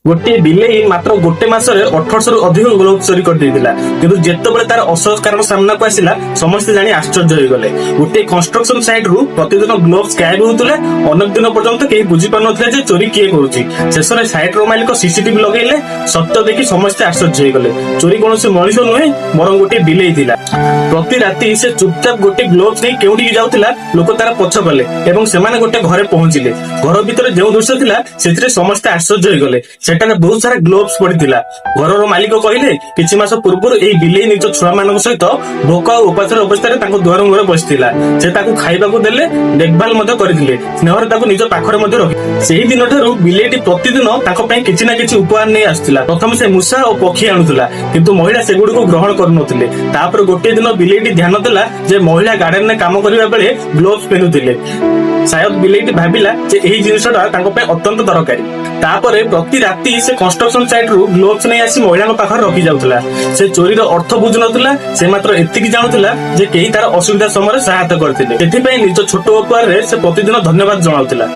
ଗୋଟିଏ ବିଲେଇ ମାତ୍ର ଗୋଟେ ମାସରେ 1800ରୁ ଅଧିକ ଗ୍ଲୋଭ ଚୋରି କରିଦେଇଥିଲା। କିନ୍ତୁ ଯେତେବେଳେ ତାର ଅସଲ କାରଣ ସାମ୍ନାକୁ ଆସିଲା, ସମସ୍ତେ ଜାଣି ଆଶ୍ଚର୍ଯ୍ୟ ହୋଇଗଲେ। ଗୋଟିଏ କନଷ୍ଟ୍ରକ୍ସନ ସାଇଟ୍ ରୁ ପ୍ରତିଦିନ ଗ୍ଲୋଭ୍ସ ଗାୟବ ହେଉଥିଲା। ଅନେକ ଦିନ ପର୍ଯ୍ୟନ୍ତ କେହି ବୁଝିପାରୁନଥିଲେ ଯେ ଚୋରି କିଏ କରୁଛି। ଶେଷରେ ସାଇଟ୍ ର ମାଲିକ ସିସିଟିଭି ଲଗେଇଲେ। ସତ୍ୟ ଦେଖି ସମସ୍ତେ ଆଶ୍ଚର୍ଯ୍ୟ ହୋଇଗଲେ। ଚୋରି କୌଣସି ମଣିଷ ନୁହେଁ, ବରଂ ଗୋଟିଏ ବିଲେଇ ଥିଲା। ପ୍ରତି ରାତି ସେ ଚୁପଚାପ ଗୋଟେ ଗ୍ଲୋଭ୍ସ ନେଇ କେଉଁଠିକି ଯାଉଥିଲା। ଲୋକ ତାର ପଛ କଲେ ଏବଂ ସେମାନେ ଗୋଟେ ଘରେ ପହଞ୍ଚିଲେ। ଘର ଭିତରେ ଯେଉଁ ଦୃଶ୍ୟ ଥିଲା, ସେଥିରେ ସମସ୍ତେ ଆଶ୍ଚର୍ଯ୍ୟ ହୋଇଗଲେ। ସେଠାରେ ବହୁତ ସାରା ଗ୍ଲୋଭ୍ସ ପଡିଥିଲା। ଘରର ମାଲିକ କହିଲେ, କିଛି ମାସ ପୂର୍ବରୁ ଏହି ବିଲେଇ ନିଜ ଛୁଆମାନଙ୍କ ସହିତ ଭୋକ ଆଉ ଉପାସର ଅବସ୍ଥାରେ ତାଙ୍କ ଦୁଆର ମୁହଁରେ ବସିଥିଲା। ସେ ତାକୁ ଖାଇବାକୁ ଦେଲେ, ଦେଖଭାଲ ମଧ୍ୟ କରିଥିଲେ, ସ୍ନେହରେ ତାକୁ ନିଜ ପାଖରେ ମଧ୍ୟ ରଖି। ସେହି ଦିନଠାରୁ ବିଲେଇଟି ପ୍ରତିଦିନ ତାଙ୍କ ପାଇଁ କିଛି ନା କିଛି ଉପହାର ନେଇ ଆସୁଥିଲା। ପ୍ରଥମେ ସେ ମୂଷା ଓ ପକ୍ଷୀ ଆଣୁଥିଲା, କିନ୍ତୁ ମହିଳା ସେଗୁଡିକୁ ଗ୍ରହଣ କରୁନଥିଲେ। ତାପରେ ଗୋଟିଏ ଦିନ ବିଲେଇଟି ଧ୍ୟାନ ଦେଲା ଯେ ମହିଳା ଗାର୍ଡେନରେ କାମ କରିବା ବେଳେ ଗ୍ଲୋଭ୍ସ ପିନ୍ଧୁଥିଲେ। ସାୟଦ ବିଲେଇଟି ଭାବିଲା ଯେ ଏହି ଜିନିଷଟା ତାଙ୍କ ପାଇଁ ଅତ୍ୟନ୍ତ ଦରକାରୀ। ତାପରେ ପ୍ରତି ରାତି ସେ କନଷ୍ଟ୍ରକ୍ସନ ସାଇଟ୍ ରୁ ଗ୍ଲୋଭ୍ସ ନେଇ ଆସି ମହିଳାଙ୍କ ପାଖରେ ରଖି ଯାଉଥିଲା। ସେ ଚୋରିର ଅର୍ଥ ବୁଝୁନଥିଲା। ସେ ମାତ୍ର ଏତିକି ଜାଣୁଥିଲା ଯେ କେହି ତାର ଅସୁବିଧା ସମୟରେ ସହାୟତା କରିଥିଲେ। ସେଥିପାଇଁ ନିଜ ଛୋଟ ଉପହାରରେ ସେ ପ୍ରତିଦିନ ଧନ୍ୟବାଦ ଜଣାଉଥିଲା।